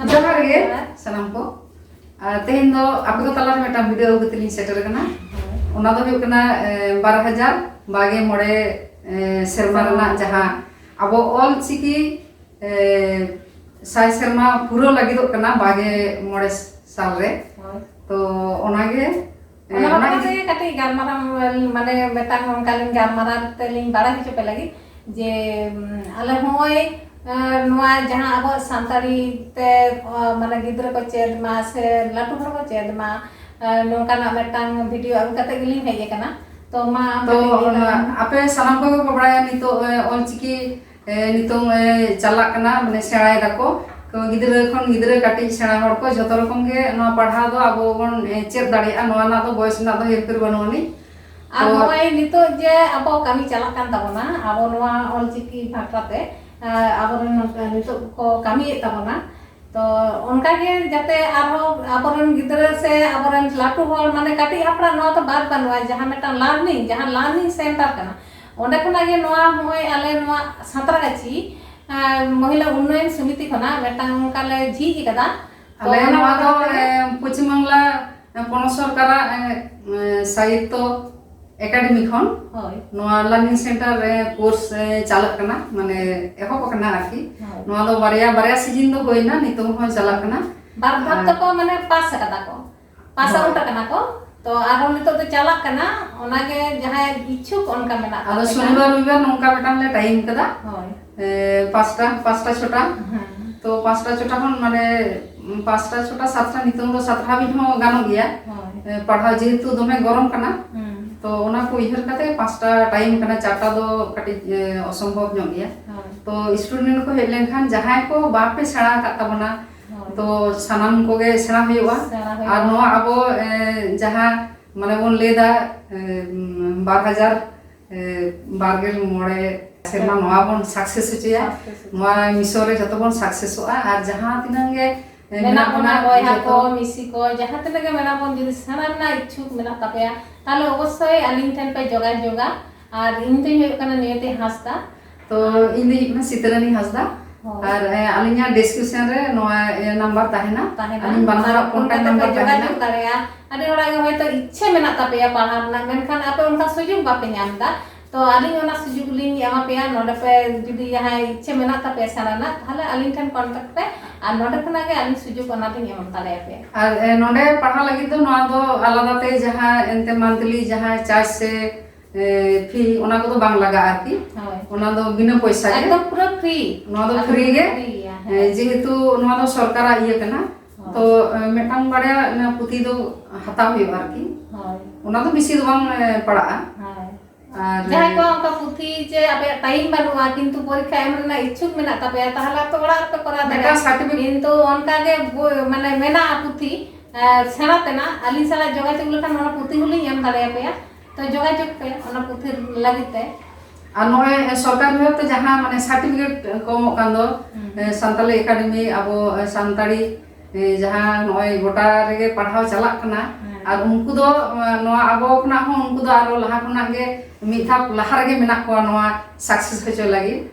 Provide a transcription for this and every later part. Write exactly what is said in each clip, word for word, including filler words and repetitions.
ᱡᱚᱦᱟᱨ ᱜᱮ ᱥᱟᱱᱟᱢ ᱠᱚ᱾ ᱟᱨ ᱛᱮᱦᱮᱧ ᱫᱚ ᱟᱯᱮ ᱠᱚ ᱛᱟᱞᱟᱨᱮ ᱢᱤᱫᱴᱟᱝ ᱵᱷᱤᱰᱤᱭᱳ ᱟᱹᱜᱩ ᱠᱟᱛᱮ ᱞᱤᱧ ᱥᱮᱴᱮᱨ ᱟᱠᱟᱱᱟ᱾ ᱚᱱᱟ ᱫᱚ ᱦᱩᱭᱩᱜ ᱠᱟᱱᱟ ᱵᱟᱨ ᱦᱟᱡᱟᱨ ᱵᱟᱜᱮ ᱢᱚᱬᱮ ᱥᱮᱨᱢᱟ ᱨᱮᱱᱟᱜ ᱡᱟᱦᱟᱸ ᱟᱵᱚ ᱚᱞ ᱪᱤᱠᱤ ᱥᱟᱭ ᱥᱮᱨᱢᱟ ᱯᱩᱨᱟᱹᱣ ᱞᱟᱹᱜᱤᱫᱚᱜ ᱠᱟᱱᱟ ᱵᱟᱜᱮ ᱢᱚᱬᱮ ᱥᱟᱞ ᱨᱮ᱾ ᱛᱚ ᱚᱱᱟᱜᱮ ᱚᱱᱟ ᱵᱟᱵᱚᱫ ᱛᱮ ᱠᱟᱹᱴᱤᱡ ᱜᱟᱞᱢᱟᱨᱟᱣ, ᱢᱟᱱᱮ ᱢᱤᱫᱴᱟᱝ ᱚᱱᱠᱟᱞᱤᱧ ᱜᱟᱞᱢᱟᱨᱟᱣ ᱛᱮᱞᱤᱧ ᱵᱟᱲᱟᱭ ᱦᱚᱪᱚ ᱯᱮ ᱞᱟᱹᱜᱤᱫ ᱡᱮ ᱟᱞᱮ ᱦᱚᱸᱜᱼᱚᱭ ᱱᱚᱣᱟ ᱡᱟᱦᱟᱸ ᱟᱵᱚᱣᱟᱜ ᱥᱟᱱᱛᱟᱲᱤ ᱛᱮ ᱢᱟᱱᱮ ᱜᱤᱫᱽᱨᱟᱹ ᱠᱚ ᱪᱮᱫ ᱢᱟ ᱥᱮ ᱞᱟᱹᱴᱩ ᱦᱚᱲ ᱠᱚ ᱪᱮᱫ ᱢᱟ, ᱱᱚᱝᱠᱟᱱᱟᱜ ᱢᱤᱫᱴᱟᱝ ᱵᱷᱤᱰᱤᱭᱳ ᱟᱹᱜᱩ ᱠᱟᱛᱮ ᱜᱮᱞᱤᱧ ᱦᱮᱡ ᱟᱠᱟᱱᱟ᱾ ᱛᱚ ᱢᱟ ᱟᱢ ᱛᱚ ᱠᱟᱹᱴᱤᱡ ᱞᱟᱹᱭ ᱛᱟᱞᱟᱝ ᱢᱮ᱾ ᱟᱯᱮ ᱥᱟᱱᱟᱢ ᱠᱚᱜᱮ ᱯᱮ ᱵᱟᱲᱟᱭᱟ ᱱᱤᱛᱚᱜ ᱚᱞᱪᱤᱠᱤ ᱱᱤᱛᱚᱝ ᱪᱟᱞᱟᱜ ᱠᱟᱱᱟ, ᱢᱟᱱᱮ ᱥᱮᱬᱟᱭ ᱫᱟᱠᱚ᱾ ᱛᱚ ᱜᱤᱫᱽᱨᱟᱹ ᱠᱷᱚᱱ ᱜᱤᱫᱽᱨᱟᱹ, ᱠᱟᱹᱴᱤᱡ ᱥᱮᱬᱟ ᱦᱚᱲ ᱠᱚ, ᱡᱷᱚᱛᱚ ᱨᱚᱠᱚᱢ ᱜᱮ ᱱᱚᱣᱟ ᱯᱟᱲᱦᱟᱣ ᱫᱚ ᱟᱵᱚ ᱵᱚᱱ ᱪᱮᱫ ᱫᱟᱲᱮᱭᱟᱜᱼᱟ᱾ ᱱᱚᱣᱟ ᱨᱮᱱᱟᱜ ᱫᱚ ᱵᱚᱭᱮᱥ ᱨᱮᱱᱟᱜ ᱫᱚ ᱦᱮᱨᱯᱷᱮᱨ ᱵᱟᱹᱱᱩᱜ ᱟᱹᱱᱤᱡ᱾ ᱟᱨ ᱛᱚ ᱱᱚᱜᱼᱚᱭ ᱱᱤᱛᱚᱜ ᱡᱮ ᱟᱵᱚ ᱠᱟᱹᱢᱤ ᱪᱟᱞᱟᱜ ᱠᱟᱱ ᱛᱟᱵᱚᱱᱟ, ᱟᱵᱚ ᱱᱚᱣᱟ ᱚᱞᱪᱤᱠᱤ ᱵᱷᱟᱠᱷᱨᱟ ᱛᱮ ᱟᱵᱚᱨᱮᱱ ᱱᱤᱛᱚᱜ ᱠᱚ ᱠᱟᱹᱢᱤᱭᱮᱫ ᱛᱟᱵᱚᱱᱟ, ᱛᱚ ᱚᱱᱠᱟᱜᱮ ᱡᱟᱛᱮ ᱟᱨᱦᱚᱸ ᱟᱵᱚᱨᱮᱱ ᱜᱤᱫᱽᱨᱟᱹ ᱥᱮ ᱟᱵᱚᱨᱮᱱ ᱞᱟᱹᱴᱩ ᱦᱚᱲ, ᱢᱟᱱᱮ ᱠᱟᱹᱴᱤᱡ ᱦᱟᱯᱲᱟᱜ ᱱᱚᱣᱟ ᱫᱚ ᱵᱟᱫ ᱵᱟᱹᱱᱩᱜᱼᱟ, ᱡᱟᱦᱟᱸ ᱢᱤᱫᱴᱟᱝ ᱞᱟᱨᱱᱤᱝ, ᱡᱟᱦᱟᱸ ᱞᱟᱨᱱᱤᱝ ᱥᱮᱱᱴᱟᱨ ᱠᱟᱱᱟ, ᱚᱸᱰᱮ ᱠᱷᱚᱱᱟᱜ ᱜᱮ ᱱᱚᱣᱟ ᱱᱚᱜᱼᱚᱭ ᱟᱞᱮ ᱱᱚᱣᱟ ᱥᱟᱸᱛᱨᱟᱜᱟᱪᱷᱤ ᱢᱚᱦᱤᱞᱟ ᱩᱱᱱᱚᱭᱚᱱ ᱥᱚᱢᱤᱛᱤ ᱠᱷᱚᱱᱟᱜ ᱢᱤᱫᱴᱟᱝ ᱚᱱᱠᱟ ᱞᱮ ᱡᱷᱤᱡ ᱠᱟᱫᱟ᱾ ᱛᱚ ᱟᱞᱮ ᱚᱱᱟ ᱱᱚᱣᱟ ᱫᱚ ᱵᱟᱠᱷᱨᱟ ᱛᱮ ᱯᱚᱪᱷᱤᱢ ᱵᱟᱝᱞᱟ ᱯᱚᱱᱚᱛ ᱥᱚᱨᱠᱟᱨᱟᱜ ᱥᱟᱦᱤᱛᱛᱚ ᱮᱠᱟᱰᱮᱢᱤ ᱠᱷᱚᱱ ᱦᱳᱭ᱾ ᱱᱚᱣᱟ ᱞᱟᱨᱱᱤᱝ ᱥᱮᱱᱴᱟᱨ ᱨᱮ ᱠᱳᱨᱥ ᱪᱟᱞᱟᱜ ᱠᱟᱱᱟ, ᱢᱟᱱᱮ ᱮᱦᱚᱵ ᱟᱠᱟᱱᱟ ᱟᱨᱠᱤ᱾ ᱦᱳᱭ᱾ ᱱᱚᱣᱟ ᱫᱚ ᱵᱟᱨᱭᱟ ᱵᱟᱨᱭᱟ ᱥᱤᱡᱤᱱ ᱫᱚ ᱦᱩᱭᱱᱟ, ᱱᱤᱛᱚᱝ ᱦᱚᱸ ᱪᱟᱞᱟᱜ ᱠᱟᱱᱟ᱾ ᱵᱟᱨ ᱫᱷᱟᱯ ᱟᱨ ᱛᱮᱠᱚ ᱢᱟᱱᱮ ᱯᱟᱥ ᱟᱠᱟᱫᱟ ᱠᱚ, ᱯᱟᱥ ᱦᱳᱭ᱾ ᱟᱣᱩᱴ ᱟᱠᱟᱱᱟ ᱠᱚ᱾ ᱛᱚ ᱟᱨᱦᱚᱸ ᱱᱤᱛᱚᱜ ᱫᱚ ᱪᱟᱞᱟᱜ ᱠᱟᱱᱟ, ᱚᱱᱟᱜᱮ ᱡᱟᱦᱟᱸᱭ ᱤᱪᱪᱷᱩᱠ ᱚᱱᱠᱟ ᱢᱮᱱᱟᱜ ᱟᱫᱚ ᱛᱟᱯᱮ ᱥᱚᱱᱤᱵᱟᱨ ᱠᱷᱟᱱ᱾ ᱨᱚᱵᱤᱵᱟᱨ ᱱᱚᱝᱠᱟ ᱢᱤᱫᱴᱟᱝ ᱞᱮ ᱴᱟᱭᱤᱢ ᱠᱟᱫᱟ᱾ ᱦᱳᱭ᱾ ᱮ, ᱯᱟᱸᱪᱴᱟ, ᱯᱟᱸᱪᱴᱟ ᱪᱷᱚᱴᱟ᱾ ᱦᱮᱸ᱾ ᱛᱚ ᱯᱟᱸᱪᱴᱟ ᱪᱷᱚᱴᱟ ᱠᱷᱚᱱ ᱢᱟᱱᱮ ᱯᱟᱸᱪᱴᱟ ᱪᱷᱚᱴᱟ ᱥᱟᱛᱴᱟ ᱱᱤᱛᱚᱝ ᱫᱚ ᱥᱟᱛᱴᱟ ᱦᱟᱹᱵᱤᱡ ᱦᱚᱸ ᱜᱟᱱᱚᱜ ᱜᱮᱭᱟ᱾ ᱦᱳᱭ᱾ ᱮ, ᱯᱟᱲᱦᱟᱣ ᱡᱮᱦᱮᱛᱩ ᱫᱚᱢᱮ ᱜᱚᱨᱚᱢ ᱠᱟᱱᱟ, ᱦᱩᱸ᱾ ᱛᱚ ᱚᱱᱟ ᱠᱚ ᱩᱭᱦᱟᱹᱨ ᱠᱟᱛᱮ ᱯᱟᱸᱪᱴᱟ ᱴᱟᱭᱤᱢ ᱠᱟᱱᱟ, ᱪᱟᱨᱴᱟ ᱫᱚ ᱠᱟᱹᱴᱤᱡ, ᱮ, ᱚᱥᱚᱢᱵᱷᱚᱵ ᱧᱚᱜ ᱜᱮᱭᱟ᱾ ᱦᱳᱭ᱾ ᱛᱚ ᱥᱴᱩᱰᱮᱱᱴ ᱠᱚ ᱦᱮᱡ ᱞᱮᱱᱠᱷᱟᱱ ᱡᱟᱦᱟᱸᱭ ᱠᱚ ᱵᱟᱯᱮ ᱥᱮᱬᱟ ᱟᱠᱟᱫ ᱛᱟᱵᱚᱱᱟ, ᱦᱳᱭ᱾ ᱛᱚ ᱥᱟᱱᱟᱢ ᱠᱚᱜᱮ ᱥᱮᱬᱟ ᱦᱩᱭᱩᱜᱼᱟ᱾ ᱥᱮᱬᱟ ᱦᱩᱭᱩᱜᱼᱟ᱾ ᱟᱨ ᱱᱚᱣᱟ ᱟᱵᱚ, ᱮ, ᱡᱟᱦᱟᱸ ᱢᱟᱱᱮ ᱵᱚᱱ ᱞᱟᱹᱭᱫᱟ, ᱮ, ᱵᱟᱨ ᱦᱟᱡᱟᱨ ᱮ, ᱵᱟᱨ ᱜᱮᱞ ᱢᱚᱬᱮ ᱥᱮᱨᱢᱟ ᱦᱮᱸ᱾ ᱱᱚᱣᱟ ᱵᱚᱱ ᱥᱟᱠᱥᱮᱥ ᱦᱚᱪᱚᱭᱟ᱾ ᱥᱟᱠᱥᱮᱥ ᱦᱚᱪᱚᱭᱟ᱾ ᱱᱚᱣᱟ ᱢᱤᱥᱚᱱ ᱨᱮ ᱡᱚᱛᱚ ᱵᱚᱱ ᱥᱟᱠᱥᱮᱥᱚᱜᱼᱟ᱾ ᱟᱨ ᱡᱟᱦᱟᱸ ᱛᱤᱱᱟᱹᱜ ᱜᱮ, ᱮ, ᱢᱮᱱᱟᱜ ᱢᱮᱱᱟᱜ ᱵᱚᱱᱟ, ᱵᱚᱱᱟ ᱵᱚᱭᱦᱟ ᱡᱚᱛᱚ ᱠᱚ, ᱢᱤᱥᱤ ᱠᱚ, ᱡᱟᱦᱟᱸ ᱛᱤᱱᱟᱹᱜ ᱜᱮ ᱢᱮᱱᱟᱜ ᱵᱚᱱ, ᱡᱩᱫᱤ ᱥᱮᱬᱟ ᱨᱮᱱᱟᱜ ᱤᱪᱪᱷᱩᱠ ᱢᱮᱱᱟᱜ ᱛᱟᱯᱮᱭᱟ, ᱛᱟᱦᱞᱮ ᱚᱵᱚᱥᱥᱳᱭ ᱟᱹᱞᱤᱧ ᱴᱷᱮᱱ ᱯᱮ ᱡᱳᱜᱟᱡᱳᱜᱟ᱾ ᱟᱨ ᱤᱧ ᱫᱚᱧ ᱦᱩᱭᱩᱜ ᱠᱟᱱᱟ ᱱᱤᱭᱚᱛᱤ ᱦᱟᱸᱥᱫᱟ᱾ ᱛᱚ ᱤᱧ ᱫᱚᱧ ᱦᱩᱭᱩᱜ ᱠᱟᱱᱟ ᱥᱤᱛᱟᱹᱨᱟᱹᱱᱤ ᱦᱟᱸᱥᱫᱟ᱾ ᱟᱨ ᱟᱹᱞᱤᱧᱟᱜ ᱰᱤᱥᱠᱨᱤᱯᱥᱚᱱ ᱨᱮ ᱱᱚᱣᱟ ᱱᱟᱢᱵᱟᱨ ᱛᱟᱦᱮᱱᱟ᱾ ᱛᱟᱦᱮᱱᱟ᱾ ᱟᱹᱞᱤᱧ ᱵᱟᱱᱟ ᱦᱚᱲᱟᱜ ᱠᱚᱱᱴᱟᱠᱴ ᱱᱟᱢᱵᱟᱨ ᱛᱟᱦᱮᱱᱟ᱾ ᱡᱳᱜᱟᱡᱳᱜᱽ ᱫᱟᱲᱮᱭᱟᱜᱼᱟ᱾ ᱟᱹᱰᱤ ᱦᱚᱲᱟᱜ ᱜᱮ ᱦᱚᱭᱛᱳ ᱤᱪᱪᱷᱟᱹ ᱢᱮᱱᱟᱜ ᱛᱟᱯᱮᱭᱟ ᱯᱟᱲᱦᱟᱣ ᱨᱮᱱᱟᱜ, ᱢᱮᱱᱠᱷᱟᱱ ᱟᱯᱮ ᱚᱱᱠᱟ ᱥᱩᱡᱳᱜᱽ ᱵᱟᱯᱮ ᱧᱟᱢ ᱮᱫᱟ᱾ ᱛᱚ ᱟᱹᱞᱤᱧ ᱚᱱᱟ ᱥᱩᱡᱳᱜᱽ ᱞᱤᱧ ᱮᱢᱟ ᱯᱮᱭᱟ᱾ ᱱᱚᱰᱮ ᱯᱮ ᱡᱩᱫᱤ ᱡᱟᱦᱟᱸᱭ ᱤᱪᱪᱷᱟᱹ ᱢᱮᱱᱟᱜ ᱛᱟᱯᱮᱭᱟ ᱥᱮᱬᱟ ᱨᱮᱱᱟᱜ, ᱛᱟᱦᱚᱞᱮ ᱟᱹᱞᱤᱧ ᱴᱷᱮᱱ ᱠᱚᱱᱴᱟᱠᱴ ᱯᱮ, ᱟᱨ ᱱᱚᱰᱮ ᱠᱷᱚᱱᱟᱜ ᱜᱮ ᱟᱹᱞᱤᱧ ᱥᱩᱡᱳᱜᱽ ᱚᱱᱟ ᱞᱤᱧ ᱮᱢ ᱫᱟᱲᱮᱭᱟᱯᱮᱭᱟ᱾ ᱟᱨ ᱱᱚᱰᱮ ᱯᱟᱲᱦᱟᱣ ᱞᱟᱹᱜᱤᱫ ᱫᱚ ᱱᱚᱣᱟ ᱫᱚ ᱟᱞᱟᱫᱟ ᱛᱮ ᱡᱟᱦᱟᱸ ᱮᱱᱛᱮ ᱢᱟᱱᱛᱷᱞᱤ ᱡᱟᱦᱟᱸ ᱪᱟᱨᱡᱽ ᱥᱮ ᱯᱷᱤ, ᱚᱱᱟ ᱠᱚᱫᱚ ᱵᱟᱝ ᱞᱟᱜᱟᱜᱼᱟ ᱟᱨᱠᱤ᱾ ᱚᱱᱟ ᱫᱚ ᱵᱤᱱᱟᱹ ᱯᱚᱭᱥᱟ ᱜᱮ᱾ ᱮᱠᱫᱚᱢ ᱯᱩᱨᱟᱹ ᱯᱷᱨᱤ᱾ ᱱᱚᱣᱟ ᱫᱚ ᱯᱷᱨᱤ ᱜᱮ᱾ ᱡᱮᱦᱮᱛᱩ ᱱᱚᱣᱟ ᱫᱚ ᱥᱚᱨᱠᱟᱨᱟᱜ ᱤᱭᱟᱹ ᱠᱟᱱᱟ, ᱛᱚ ᱢᱤᱫᱴᱟᱝ ᱵᱟᱨᱭᱟ ᱯᱩᱛᱷᱤ ᱫᱚ ᱦᱟᱛᱟᱣ ᱦᱩᱭᱩᱜᱼᱟ ᱟᱨᱠᱤ᱾ ᱚᱱᱟ ᱫᱚ ᱵᱮᱥᱤ ᱫᱚ ᱵᱟᱝ ᱯᱟᱲᱟᱜᱼᱟ᱾ ᱟᱨ ᱡᱟᱦᱟᱸᱭ ᱠᱚᱣᱟᱜ ᱚᱱᱠᱟ ᱯᱩᱛᱷᱤ ᱡᱮ ᱟᱯᱮᱭᱟᱜ ᱴᱟᱭᱤᱢ ᱵᱟᱹᱱᱩᱜᱼᱟ, ᱠᱤᱱᱛᱩ ᱯᱚᱨᱤᱠᱠᱷᱟ ᱮᱢ ᱨᱮᱱᱟᱜ ᱤᱪᱪᱷᱩᱠ ᱢᱮᱱᱟᱜ ᱛᱟᱯᱮᱭᱟ, ᱛᱟᱦᱚᱞᱮ ᱟᱯᱮ ᱚᱲᱟᱜ ᱨᱮᱯᱮ ᱠᱚᱨᱟᱣ ᱫᱟᱲᱮᱭᱟᱜᱼᱟ᱾ ᱢᱤᱫᱴᱟᱝ certificate᱾ ᱠᱤᱱᱛᱩ ᱚᱱᱠᱟ ᱜᱮ ᱵᱳᱭ, ᱢᱟᱱᱮ ᱢᱮᱱᱟᱜᱼᱟ ᱯᱩᱛᱷᱤ, ᱥᱮᱬᱟ ᱛᱮᱱᱟᱜ, ᱟᱹᱞᱤᱧ ᱥᱟᱞᱟᱜ ᱡᱳᱜᱟᱡᱳᱜᱽ ᱞᱮᱠᱷᱟᱱ ᱚᱱᱟ ᱯᱩᱛᱷᱤ ᱦᱚᱸᱞᱤᱧ ᱮᱢ ᱫᱟᱲᱮᱭᱟᱯᱮᱭᱟ᱾ ᱛᱚ ᱡᱳᱜᱟᱡᱳᱜᱽ ᱯᱮ ᱚᱱᱟ ᱯᱩᱛᱷᱤ ᱞᱟᱹᱜᱤᱫ ᱛᱮ᱾ ᱟᱨ ᱱᱚᱜᱼᱚᱭ ᱥᱚᱨᱠᱟᱨ ᱵᱷᱟᱵᱽ ᱛᱮ ᱡᱟᱦᱟᱸ ᱢᱟᱱᱮ certificate ᱠᱚ ᱮᱢᱚᱜ ᱠᱟᱱ ᱫᱚ, ᱥᱟᱱᱛᱟᱞᱤ ᱮᱠᱟᱰᱮᱢᱤ, ᱟᱵᱚ ᱥᱟᱱᱛᱟᱲᱤ ᱡᱟᱦᱟᱸ ᱱᱚᱜᱼᱚᱭ ᱜᱚᱴᱟ ᱨᱮᱜᱮ ᱯᱟᱲᱦᱟᱣ ᱪᱟᱞᱟᱜ ᱠᱟᱱᱟ, ᱟᱨ ᱩᱱᱠᱩ ᱫᱚ ᱱᱚᱣᱟ ᱟᱵᱚ ᱠᱷᱚᱱᱟᱜ ᱦᱚᱸ ᱩᱱᱠᱩ ᱫᱚ ᱟᱨᱚ ᱞᱟᱦᱟ ᱠᱷᱚᱱᱟᱜ ᱜᱮ ᱢᱤᱫ ᱫᱷᱟᱯ ᱞᱟᱦᱟ ᱨᱮᱜᱮ ᱢᱮᱱᱟᱜ ᱠᱚᱣᱟ ᱱᱚᱣᱟ success ᱦᱚᱪᱚ ᱞᱟᱹᱜᱤᱫ᱾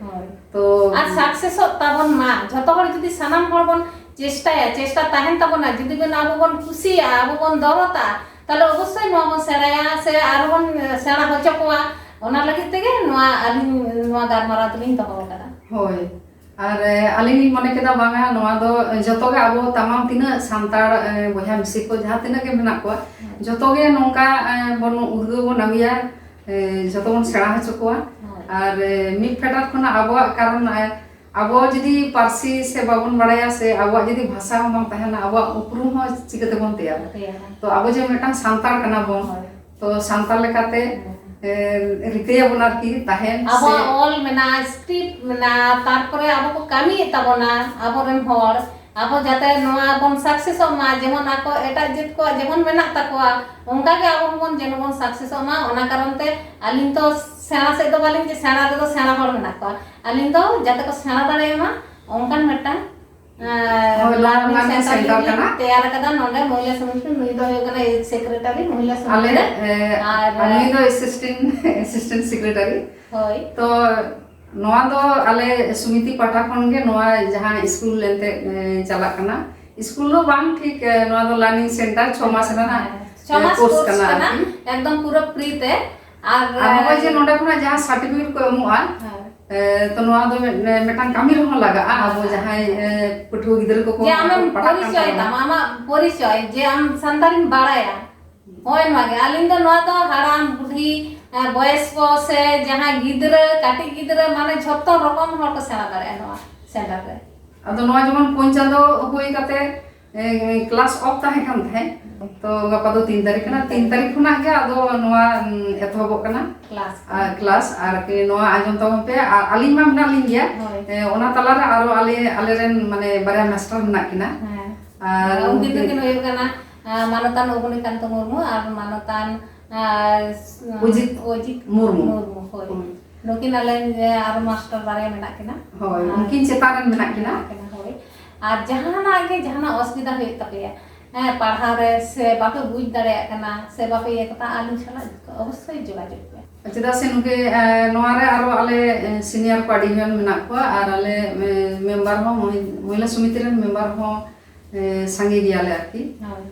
ᱛᱚ ᱟᱨ successᱚᱜ ᱛᱟᱵᱚᱱ ᱢᱟ, ᱡᱷᱚᱛᱚ ᱦᱚᱲ ᱡᱩᱫᱤ ᱥᱟᱱᱟᱢ ᱦᱚᱲ ᱵᱚᱱ ᱪᱮᱥᱴᱟᱭᱟ, ᱪᱮᱥᱴᱟ ᱛᱟᱦᱮᱱ ᱛᱟᱵᱚᱱᱟ, ᱡᱩᱫᱤ ᱵᱚᱱ ᱟᱵᱚ ᱵᱚᱱ ᱠᱩᱥᱤᱭᱟᱜᱼᱟ, ᱟᱵᱚ ᱵᱚᱱ ᱫᱚᱨᱚᱫᱟ, ᱛᱟᱦᱞᱮ ᱚᱵᱚᱥᱥᱳᱭ ᱱᱚᱣᱟ ᱵᱚᱱ ᱥᱮᱬᱟᱭᱟ ᱥᱮ ᱟᱨ ᱵᱚᱱ ᱥᱮᱬᱟ ᱦᱚᱪᱚ ᱠᱚᱣᱟ᱾ ᱚᱱᱟ ᱞᱟᱹᱜᱤᱫ ᱛᱮᱜᱮ ᱱᱚᱣᱟ ᱟᱹᱞᱤᱧ ᱱᱚᱣᱟ ᱜᱟᱞᱢᱟᱨᱟᱣ ᱫᱚᱞᱤᱧ ᱫᱚᱦᱚ ᱟᱠᱟᱫᱟ᱾ ᱦᱳᱭ, ᱟᱨ ᱟᱹᱞᱤᱧ ᱞᱤᱧ ᱢᱚᱱᱮ ᱠᱮᱫᱟ ᱵᱟᱝᱟ, ᱱᱚᱣᱟ ᱫᱚ ᱡᱚᱛᱚ ᱜᱮ ᱟᱵᱚ ᱛᱟᱢᱟᱢ ᱛᱤᱱᱟᱹᱜ ᱥᱟᱱᱛᱟᱲ ᱵᱚᱭᱦᱟ ᱢᱤᱥᱤ ᱠᱚ ᱡᱟᱦᱟᱸ ᱛᱤᱱᱟᱹᱜ ᱜᱮ ᱢᱮᱱᱟᱜ ᱠᱚᱣᱟ, ᱡᱚᱛᱚ ᱜᱮ ᱱᱚᱝᱠᱟ ᱵᱚᱱ ᱩᱫᱽᱜᱟᱹᱣ ᱵᱚᱱ ᱟᱹᱜᱩᱭᱟ, ᱡᱚᱛᱚ ᱵᱚᱱ ᱥᱮᱬᱟ ᱦᱚᱪᱚ ᱠᱚᱣᱟ᱾ ᱟᱨ ᱢᱤᱫ ᱯᱷᱮᱰᱟᱛ ᱠᱷᱚᱱᱟᱜ ᱟᱵᱚᱣᱟᱜ ᱠᱟᱨᱚᱱ ᱟᱵᱚ ᱡᱩᱫᱤ ᱯᱟᱹᱨᱥᱤ ᱥᱮ ᱵᱟᱵᱚᱱ ᱵᱟᱲᱟᱭᱟ ᱥᱮ ᱟᱵᱚᱣᱟᱜ ᱡᱩᱫᱤ ᱵᱷᱟᱥᱟ ᱦᱚᱸ ᱵᱟᱝ ᱛᱟᱦᱮᱱᱟ, ᱟᱵᱚᱣᱟᱜ ᱩᱯᱨᱩᱢ ᱦᱚᱸ ᱪᱤᱠᱟᱹ ᱛᱮᱵᱚᱱ ᱛᱮᱭᱟᱨᱟ? ᱛᱮᱭᱟᱨᱟ᱾ ᱛᱚ ᱟᱵᱚ ᱡᱮ ᱢᱤᱫᱴᱟᱝ ᱥᱟᱱᱛᱟᱲ ᱠᱟᱱᱟ ᱵᱚᱱ, ᱛᱚ ᱥᱟᱱᱛᱟᱲ ᱞᱮᱠᱟᱛᱮ ᱨᱤᱠᱟᱹᱭᱟᱵᱚᱱ ᱟᱨᱠᱤ ᱛᱟᱦᱮᱱ ᱥᱮ ᱟᱵᱚᱣᱟᱜ ᱚᱞ ᱢᱮᱱᱟᱜᱼᱟ, ᱥᱠᱨᱤᱯᱴ ᱢᱮᱱᱟᱜᱼᱟ, ᱛᱟᱨᱯᱚᱨᱮ ᱟᱵᱚ ᱠᱚ ᱠᱟᱹᱢᱤᱭᱮᱫ ᱛᱟᱵᱚᱱᱟ ᱟᱵᱚᱨᱮᱱ ᱦᱚᱲ, ᱟᱵᱚ ᱡᱟᱛᱮ ᱱᱚᱣᱟ ᱵᱚᱱ successᱚᱜ ᱢᱟ, ᱡᱮᱢᱚᱱ ᱟᱠᱚ ᱮᱴᱟᱜ ᱡᱟᱹᱛ ᱠᱚᱣᱟᱜ ᱡᱮᱢᱚᱱ ᱢᱮᱱᱟᱜ ᱛᱟᱠᱚᱣᱟ, ᱚᱱᱠᱟ ᱜᱮ ᱟᱵᱚ ᱦᱚᱸᱵᱚᱱ ᱡᱮᱱᱚ ᱵᱚᱱ successᱚᱜ ᱢᱟ᱾ ᱚᱱᱟ ᱠᱟᱨᱚᱱ ᱛᱮ ᱟᱹᱞᱤᱧ ᱫᱚ ᱥᱮᱬᱟ ᱥᱮᱫ ᱫᱚ ᱵᱟᱹᱞᱤᱧ, ᱡᱮ ᱥᱮᱬᱟ ᱨᱮᱫᱚ ᱥᱮᱬᱟ ᱦᱚᱲ ᱢᱮᱱᱟᱜ ᱠᱚᱣᱟ, ᱟᱹᱞᱤᱧ ᱫᱚ ᱡᱟᱛᱮ ᱠᱚ ᱥᱮᱬᱟ ᱫᱟᱲᱮᱭᱟᱜ ᱢᱟ ᱚᱱᱠᱟᱱ ᱢᱤᱫᱴᱟᱝ, ᱟᱨ, ᱦᱳᱭ, learning learning center center ᱞᱤᱧ ᱠᱟᱱᱟ᱾ ᱛᱮᱭᱟᱨ ᱟᱠᱟᱫᱟ᱾ ᱱᱚᱰᱮ ᱢᱚᱦᱤᱞᱟ ᱥᱚᱢᱤᱛᱤ, ᱱᱩᱭ ᱫᱚ ᱦᱩᱭᱩᱜ ᱠᱟᱱᱟ secretary, ᱢᱚᱦᱤᱞᱟ ᱥᱚᱢᱤᱛᱤ ᱟᱞᱮ, ᱨᱮ᱾ ᱮ, ᱟᱨ, ᱟᱨ ᱱᱩᱭ ᱫᱚ assistant, assistant secretary᱾ ᱦᱳᱭ᱾ ᱛᱚ ᱱᱚᱣᱟ ᱫᱚ ᱟᱞᱮ ᱥᱚᱢᱤᱛᱤ ᱯᱟᱦᱴᱟ ᱠᱷᱚᱱ ᱜᱮ ᱱᱚᱣᱟ ᱡᱟᱦᱟᱸ ᱥᱠᱩᱞ ᱮᱱᱛᱮ, ᱮ, ᱪᱟᱞᱟᱜ ᱠᱟᱱᱟ, ᱥᱠᱩᱞ ᱫᱚ ᱵᱟᱝ ᱴᱷᱤᱠ, ᱮ, ᱱᱚᱣᱟ ᱫᱚ ᱞᱟᱨᱱᱤᱝ ᱥᱮᱱᱴᱟᱨ ᱪᱷᱚ ᱢᱟᱥ ᱨᱮᱱᱟᱜ, ᱪᱷᱚ ᱢᱟᱥ ᱠᱳᱨᱥ ᱠᱳᱨᱥ ᱠᱟᱱᱟ ᱠᱟᱱᱟ, ᱟᱨᱠᱤ᱾ ᱮᱠᱫᱚᱢ ᱯᱩᱨᱟᱹ ᱯᱷᱨᱤ ᱛᱮ᱾ ᱟᱨ ᱟᱨ ᱱᱚᱜᱼᱚᱭ ᱡᱮ ᱱᱚᱰᱮ ᱠᱷᱚᱱᱟᱜ ᱡᱟᱦᱟᱸ ᱥᱟᱨᱴᱤᱯᱷᱤᱠᱮᱴ ᱠᱚ ᱮᱢᱚᱜᱼᱟ, ᱦᱮᱸ᱾ ᱮ, ᱛᱚ ᱱᱚᱣᱟ ᱫᱚ ᱢᱤᱫ-, ᱢᱤᱫᱴᱟᱝ ᱠᱟᱹᱢᱤ ᱨᱮᱦᱚᱸ ᱞᱟᱜᱟᱜᱼᱟ, ᱟᱵᱚ ᱦᱮᱸ᱾ ᱡᱟᱦᱟᱸᱭ, ᱮ, ᱯᱟᱹᱴᱷᱩᱣᱟᱹ ᱜᱤᱫᱽᱨᱟᱹ ᱠᱚᱠᱚ ᱡᱮ ᱟᱢᱮᱢ ᱯᱟᱲᱦᱟᱜ ᱠᱟᱱ ᱯᱚᱨᱤᱪᱚᱭ ᱛᱟᱵᱚᱱᱟ᱾ ᱛᱟᱢ, ᱟᱢᱟᱜ ᱯᱚᱨᱤᱪᱚᱭ, ᱡᱮ ᱟᱢ ᱥᱟᱱᱛᱟᱲᱤᱢ ᱵᱟᱲᱟᱭᱟ᱾ ᱦᱳᱭ, ᱱᱚᱣᱟ ᱜᱮ᱾ ᱟᱹᱞᱤᱧ ᱫᱚ ᱱᱚᱣᱟ ᱫᱚ ᱦᱟᱲᱟᱢ ᱵᱩᱰᱷᱤ, ᱮ, ᱵᱚᱭᱮᱥ ᱠᱚ ᱥᱮ ᱡᱟᱦᱟᱸᱭ ᱜᱤᱫᱽᱨᱟᱹ, ᱠᱟᱹᱴᱤᱡ ᱜᱤᱫᱽᱨᱟᱹ, ᱢᱟᱱᱮ ᱡᱷᱚᱛᱚ ᱨᱚᱠᱚᱢ ᱦᱚᱲ ᱠᱚ ᱥᱮᱬᱟ ᱫᱟᱲᱮᱭᱟᱜᱼᱟ ᱱᱚᱣᱟ ᱥᱮᱱᱴᱟᱨ ᱨᱮ᱾ ᱟᱫᱚ ᱱᱚᱣᱟ ᱡᱮᱢᱚᱱ ᱯᱩᱱ ᱪᱟᱸᱫᱚ ᱦᱩᱭ ᱠᱟᱛᱮ, ᱮ, ᱠᱞᱟᱥ ᱚᱯᱷ ᱛᱟᱦᱮᱸ ᱠᱟᱱ ᱛᱟᱦᱮᱸᱫ, ᱛᱚ ᱜᱟᱯᱟ ᱫᱚ ᱛᱤᱱ ᱛᱟᱹᱨᱤᱠᱷ ᱠᱟᱱᱟ, ᱛᱤᱱ ᱛᱟᱹᱨᱤᱠᱷ ᱠᱷᱚᱱᱟᱜ ᱜᱮ ᱟᱫᱚ ᱱᱚᱣᱟ, ᱩᱢ, ᱮᱛᱚᱦᱚᱵᱚᱜ ᱠᱟᱱᱟ᱾ ᱠᱞᱟᱥ᱾ ᱟᱨ ᱠᱞᱟᱥ ᱟᱨᱠᱤ ᱱᱚᱣᱟ ᱟᱸᱡᱚᱢ ᱛᱟᱵᱚᱱ ᱯᱮ, ᱟᱨ ᱟᱹᱞᱤᱧ ᱢᱟ ᱢᱮᱱᱟᱜ ᱞᱤᱧ ᱜᱮᱭᱟ᱾ ᱦᱳᱭ᱾ ᱮ, ᱚᱱᱟ ᱛᱟᱞᱟᱨᱮ ᱟᱨᱚ ᱟᱞᱮ, ᱟᱞᱮᱨᱮᱱ ᱢᱟᱱᱮ ᱵᱟᱨᱭᱟ ᱢᱟᱥᱴᱟᱨ ᱢᱮᱱᱟᱜ ᱠᱤᱱᱟ᱾ ᱦᱮᱸ᱾ ᱟᱨ ᱩᱱᱠᱤᱱ ᱩᱱᱠᱤᱱ ᱫᱚᱠᱤᱱ ᱦᱩᱭᱩᱜ ᱠᱟᱱᱟ, ᱟ, ᱢᱟᱱᱚᱛᱟᱱ ᱚᱵᱚᱱᱤᱠᱟᱱᱛᱚ ᱢᱩᱨᱢᱩ ᱟᱨ ᱢᱟᱱᱚᱛᱟᱱ, ᱟ, ᱥ-, ᱚᱡᱤᱛ ᱚᱡᱤᱛ ᱢᱩᱨᱢᱩ᱾ ᱢᱩᱨᱢᱩ, ᱦᱳᱭ᱾ ᱦᱳᱭ᱾ ᱱᱩᱠᱤᱱ ᱟᱞᱮ, ᱮ, ᱟᱨ ᱢᱟᱥᱴᱟᱨ ᱵᱟᱨᱭᱟ ᱢᱮᱱᱟᱜ ᱠᱤᱱᱟ᱾ ᱦᱳᱭ, ᱟᱨ ᱩᱱᱠᱤᱱ ᱪᱮᱛᱟᱱ ᱨᱮᱱ ᱢᱮᱱᱟᱜ ᱠᱤᱱᱟ᱾ ᱢᱮᱱᱟᱜ ᱠᱤᱱᱟ, ᱦᱳᱭ᱾ ᱟᱨ ᱡᱟᱦᱟᱱᱟᱜ ᱜᱮ, ᱡᱟᱦᱟᱱᱟᱜ ᱚᱥᱩᱵᱤᱫᱷᱟ ᱦᱩᱭᱩᱜ ᱛᱟᱯᱮᱭᱟ, ᱦᱮᱸ, ᱯᱟᱲᱦᱟᱣ ᱨᱮ ᱥᱮ ᱵᱟᱯᱮ ᱵᱩᱡᱽ ᱫᱟᱲᱮᱭᱟᱜ ᱠᱟᱱᱟ ᱥᱮ ᱵᱟᱯᱮ ᱤᱭᱟᱹ ᱠᱟᱱᱟ, ᱟᱹᱞᱤᱧ ᱥᱟᱞᱟᱜ ᱚᱵᱚᱥᱥᱳᱭ ᱡᱳᱜᱟᱡᱳᱜᱽ ᱯᱮ᱾ ᱪᱮᱫᱟᱜ ᱥᱮ ᱱᱩᱠᱤᱱ, ᱮ, ᱱᱚᱣᱟ ᱨᱮ ᱟᱨᱚ ᱟᱞᱮ, ᱮ, ᱥᱤᱱᱤᱭᱟᱨ ᱠᱚ ᱟᱹᱰᱤ ᱜᱟᱱ ᱢᱮᱱᱟᱜ ᱠᱚᱣᱟ, ᱟᱨ ᱟᱞᱮ, ᱮ, ᱢᱮᱢᱵᱟᱨ ᱦᱚᱸ, ᱢᱚᱦᱤ-, ᱢᱚᱦᱤᱞᱟ ᱥᱚᱢᱤᱛᱤ ᱨᱮᱱ ᱢᱮᱢᱵᱟᱨ ᱦᱚᱸ, ᱮ, ᱥᱟᱸᱜᱮ ᱜᱮᱭᱟᱞᱮ ᱟᱨᱠᱤ᱾ ᱦᱳᱭ᱾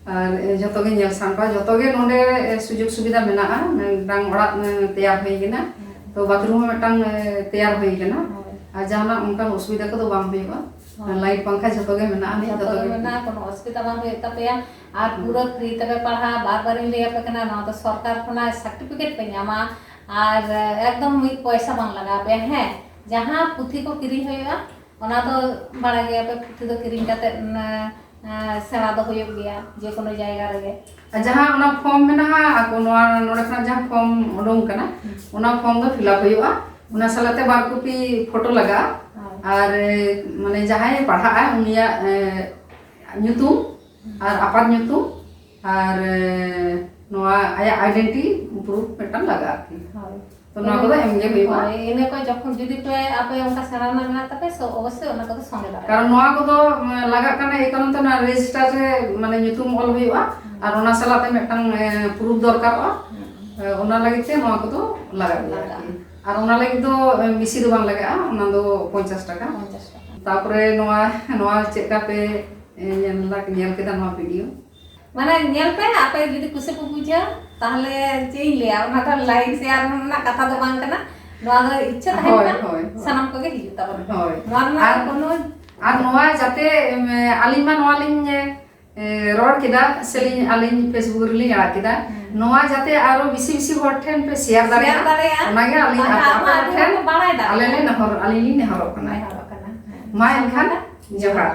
ᱟᱨ, ᱮ, ᱡᱚᱛᱚ ᱜᱮ ᱧᱮᱞ ᱥᱟᱢᱴᱟᱣ, ᱡᱚᱛᱚ ᱜᱮ ᱱᱚᱰᱮ, ᱮ, ᱥᱩᱡᱳᱜᱽ ᱥᱩᱵᱤᱫᱷᱟ ᱢᱮᱱᱟᱜᱼᱟ᱾ ᱢᱤᱫᱴᱟᱝ ᱚᱲᱟᱜ, ᱮ, ᱛᱮᱭᱟᱨ ᱦᱩᱭ ᱠᱟᱱᱟ᱾ ᱦᱮᱸ᱾ ᱛᱚ ᱵᱟᱛᱷᱨᱩᱢ ᱦᱚᱸ ᱢᱤᱫᱴᱟᱝ, ᱮ, ᱛᱮᱭᱟᱨ ᱦᱩᱭ ᱠᱟᱱᱟ᱾ ᱦᱳᱭ᱾ ᱟᱨ ᱡᱟᱦᱟᱱᱟᱜ ᱚᱱᱠᱟᱱ ᱚᱥᱩᱵᱤᱫᱷᱟ ᱠᱚᱫᱚ ᱵᱟᱝ ᱦᱩᱭᱩᱜᱼᱟ᱾ ᱦᱳᱭ᱾ ᱞᱟᱭᱤᱴ ᱯᱟᱝᱠᱷᱟ ᱡᱚᱛᱚ ᱜᱮ ᱢᱮᱱᱟᱜᱼᱟ, ᱟᱹᱞᱤᱧ ᱡᱚᱛᱚ ᱡᱚᱛᱚ ᱜᱮ ᱜᱮ᱾ ᱢᱮᱱᱟᱜᱼᱟ, ᱠᱳᱱᱳ ᱚᱥᱩᱵᱤᱫᱷᱟ ᱵᱟᱝ ᱦᱩᱭᱩᱜ ᱛᱟᱯᱮᱭᱟ᱾ ᱟᱨ ᱦᱩᱸ᱾ ᱯᱩᱨᱟᱹ ᱯᱷᱨᱤ ᱛᱮᱯᱮ ᱯᱟᱲᱦᱟᱜᱼᱟ᱾ ᱵᱟᱨ ᱵᱟᱨᱤᱧ ᱞᱟᱹᱭ ᱟᱯᱮ ᱠᱟᱱᱟ, ᱱᱚᱣᱟ ᱫᱚ ᱥᱚᱨᱠᱟᱨ ᱠᱷᱚᱱᱟᱜ ᱥᱟᱨᱴᱤᱯᱷᱤᱠᱮᱴ ᱯᱮ ᱧᱟᱢᱟ᱾ ᱟᱨ, ᱮ, ᱮᱠᱫᱚᱢ ᱢᱤᱫ ᱯᱚᱭᱥᱟ ᱵᱟᱝ ᱞᱟᱜᱟᱣ ᱯᱮᱭᱟ᱾ ᱦᱮᱸ, ᱡᱟᱦᱟᱸ ᱯᱩᱛᱷᱤ ᱠᱚ ᱠᱤᱨᱤᱧ ᱦᱩᱭᱩᱜᱼᱟ, ᱚᱱᱟ ᱫᱚ ᱵᱟᱲᱟᱭ ᱜᱮᱭᱟᱯᱮ, ᱯᱩᱛᱷᱤ ᱫᱚ ᱠᱤᱨᱤᱧ ᱠᱟᱛᱮ, ᱮ, ᱮ, ᱥᱮᱬᱟ ᱫᱚ ᱦᱩᱭᱩᱜ ᱜᱮᱭᱟ ᱡᱮ ᱠᱳᱱᱳ ᱡᱟᱭᱜᱟ ᱨᱮᱜᱮ᱾ ᱟᱨ ᱡᱟᱦᱟᱸ ᱚᱱᱟ ᱯᱷᱚᱨᱢ ᱢᱮᱱᱟᱜᱼᱟ, ᱟᱠᱚ ᱱᱚᱣᱟ ᱱᱚᱰᱮ ᱠᱷᱚᱱᱟᱜ ᱡᱟᱦᱟᱸ ᱯᱷᱚᱨᱢ ᱩᱰᱩᱝ ᱠᱟᱱᱟ, ᱦᱩᱸ᱾ ᱚᱱᱟ ᱯᱷᱚᱨᱢ ᱫᱚ ᱯᱷᱤᱞᱟᱯ ᱦᱩᱭᱩᱜᱼᱟ᱾ ᱚᱱᱟ ᱥᱟᱞᱟᱜ ᱛᱮ ᱵᱟᱨ ᱠᱚᱯᱤ ᱯᱷᱳᱴᱳ ᱞᱟᱜᱟᱜᱼᱟ᱾ ᱦᱳᱭ᱾ ᱟᱨ, ᱮ, ᱢᱟᱱᱮ ᱡᱟᱦᱟᱸᱭ ᱯᱟᱲᱦᱟᱜᱼᱟ ᱩᱱᱤᱭᱟᱜ, ᱮ, ᱧᱩᱛᱩᱢ ᱦᱩᱸ᱾ ᱟᱨ ᱟᱯᱟᱛ ᱧᱩᱛᱩᱢ ᱟᱨ, ᱮ, ᱱᱚᱣᱟ ᱟᱭᱟᱜ ᱟᱭᱰᱮᱱᱴᱤᱴᱤ ᱯᱨᱩᱯᱷ ᱢᱤᱫᱴᱟᱝ ᱞᱟᱜᱟᱜᱼᱟ ᱟᱨᱠᱤ᱾ ᱦᱳᱭ᱾ ᱛᱚ ᱱᱚᱣᱟ ᱠᱚᱫᱚ ᱮᱢ ᱜᱮ ᱦᱩᱭᱩᱜᱼᱟ᱾ ᱦᱳᱭ, ᱤᱱᱟᱹ ᱠᱚ ᱡᱚᱠᱷᱚᱱ ᱡᱩᱫᱤ ᱯᱮ ᱟᱯᱮ ᱚᱱᱠᱟ ᱥᱮᱬᱟ ᱨᱮᱱᱟᱜ ᱢᱮᱱᱟᱜ ᱛᱟᱯᱮ, ᱥᱚ ᱚᱵᱚᱥᱥᱳᱭ ᱚᱱᱟ ᱠᱚᱫᱚ ᱥᱚᱸᱜᱮ ᱫᱟᱨᱟᱭ ᱠᱟᱨᱚᱱ ᱯᱮ᱾ ᱱᱚᱣᱟ ᱠᱚᱫᱚ, ᱮ, ᱞᱟᱜᱟᱜ ᱠᱟᱱᱟ, ᱮᱭ ᱠᱟᱨᱚᱱ ᱛᱮ ᱚᱱᱟ ᱨᱮᱡᱤᱥᱴᱟᱨ ᱨᱮ ᱢᱟᱱᱮ ᱧᱩᱛᱩᱢ ᱚᱞ ᱦᱩᱭᱩᱜᱼᱟ᱾ ᱦᱩᱸ᱾ ᱟᱨ ᱚᱱᱟ ᱥᱟᱞᱟᱜ ᱛᱮ ᱢᱤᱫᱴᱟᱝ, ᱮ, ᱯᱨᱩᱯᱷ ᱫᱚᱨᱠᱟᱨᱚᱜᱼᱟ᱾ ᱦᱩᱸ᱾ ᱮ, ᱚᱱᱟ ᱞᱟᱹᱜᱤᱫ ᱛᱮ ᱱᱚᱣᱟ ᱠᱚᱫᱚ ᱞᱟᱜᱟᱜ ᱜᱮᱭᱟ ᱞᱟᱜᱟᱜᱼᱟ᱾ ᱟᱨᱠᱤ᱾ ᱟᱨ ᱚᱱᱟ ᱞᱟᱹᱜᱤᱫ ᱫᱚ ᱮ, ᱵᱮᱥᱤ ᱫᱚ ᱵᱟᱝ ᱞᱟᱜᱟᱜᱼᱟ, ᱚᱱᱟ ᱫᱚ ᱯᱚᱧᱪᱟᱥ ᱴᱟᱠᱟ᱾ ᱯᱚᱧᱪᱟᱥ ᱴᱟᱠᱟ᱾ ᱛᱟᱯᱚᱨᱮ ᱱᱚᱣᱟ ᱱᱚᱣᱟ ᱪᱮᱫ ᱞᱮᱠᱟ ᱯᱮ ᱮ, ᱧᱮᱞ ᱞᱟ- ᱧᱮᱞ ᱠᱮᱫᱟ ᱱᱚᱣᱟ ᱵᱷᱤᱰᱤᱭᱳ? ᱢᱟᱱᱮ ᱧᱮᱞ ᱯᱮ, ᱟᱯᱮ ᱡᱩᱫᱤ ᱠᱩᱥᱤ ᱯᱮ ᱵᱩᱡᱷᱟᱹᱣ, ᱛᱟᱦᱚᱞᱮ ᱪᱮᱫ ᱤᱧ ᱞᱟᱹᱭᱟ, ᱚᱱᱟ ᱫᱚ ᱞᱟᱭᱤᱠ ᱥᱮᱭᱟᱨ ᱨᱮᱱᱟᱜ ᱠᱟᱛᱷᱟ ᱫᱚ ᱵᱟᱝ ᱠᱟᱱᱟ᱾ ᱱᱚᱣᱟ ᱫᱚ ᱤᱪᱪᱷᱟᱹ ᱛᱟᱦᱮᱱ ᱦᱳᱭ, ᱠᱷᱟᱱ ᱦᱳᱭ, ᱦᱳᱭ᱾ ᱥᱟᱱᱟᱢ ᱠᱚᱜᱮ ᱦᱤᱡᱩᱜ ᱛᱟᱵᱚᱱᱟ᱾ ᱦᱳᱭ᱾ ᱱᱚᱣᱟ ᱨᱮᱱᱟᱜ ᱟᱨ ᱠᱳᱱᱳ ᱟᱨ ᱱᱚᱣᱟ ᱡᱟᱛᱮ ᱮᱢ, ᱟᱹᱞᱤᱧ ᱢᱟ ᱱᱚᱣᱟ ᱞᱤᱧ ᱮ, ᱨᱚᱲ ᱠᱮᱫᱟ ᱥᱮᱞᱤᱧ ᱟᱹᱞᱤᱧ ᱯᱷᱮᱥᱵᱩᱠ ᱨᱮᱞᱤᱧ ᱟᱲᱟᱜ ᱠᱮᱫᱟ, ᱦᱩᱸ᱾ ᱥᱮᱭᱟᱨ ᱫᱟᱲᱮᱭᱟᱜᱼᱟ, ᱫᱟᱲᱮᱭᱟᱜᱼᱟ᱾ ᱚᱱᱟᱜᱮ ᱟᱹᱞᱤᱧ ᱵᱟᱠᱷᱟᱱ ᱟᱯᱮ ᱟᱨᱦᱚᱸ ᱟᱯᱮ ᱟᱹᱰᱤ ᱴᱷᱮᱱ ᱦᱚᱲ ᱠᱚ ᱵᱟᱲᱟᱭ ᱫᱟᱲᱮᱭᱟᱜᱼᱟ᱾ ᱟᱞᱮ ᱞᱮ ᱱᱮᱦᱚᱨ ᱟᱹᱞᱤᱧ ᱞᱤᱧ ᱱᱮᱦᱚᱨᱚᱜ ᱠᱟᱱᱟ᱾ ᱱᱮᱦᱚᱨᱚᱜ ᱠᱟᱱᱟ᱾ ᱦᱮᱸ᱾ ᱢᱟ ᱮᱱᱠᱷᱟᱱ ᱡᱚᱦᱟᱨ᱾